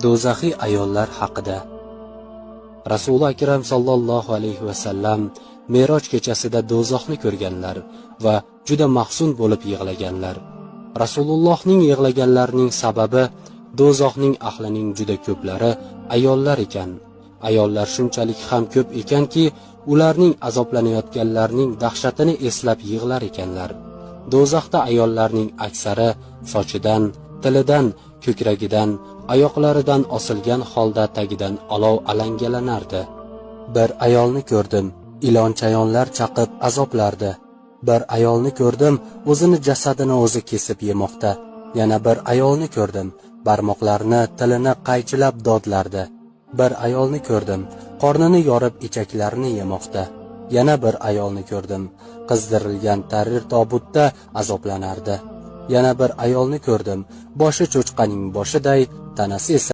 Do'zaxiy ayollar haqida. Rasuli akram sollallohu alayhi va sallam Meroj kechasida do'zaxni ko'rganlar va juda mahzun bo'lib yig'laganlar. Rasulullohning yig'laganlarining sababi do'zaxning ahlining juda ko'plari ayollar ekan. Ayollar shunchalik ham ko'p ekanki, ularning azoblanayotganlarning dahshatini eslab yig'lar ekanlar. Do'zaxda ayollarning aksari sochidan, tilidan, ko'kragidan, oyoqlaridan osilgan holda tagidan olov alangalanardi. Bir ayolni ko'rdim, ilon chayonlar chaqib azoblardi. Bir ayolni ko'rdim, o'zini jasadini o'zi kesib yemoqda. Yana bir ayolni ko'rdim, barmoqlarini, tilini qaychilab dodlardi. Bir ayolni ko'rdim, qornini yorib ichaklarini yemoqda. Yana bir ayolni ko'rdim, qizdirilgan tarir tobutda azoblanardi. Yana bir ayolni ko'rdim, boshi cho'chqaning boshiday, tanasi esa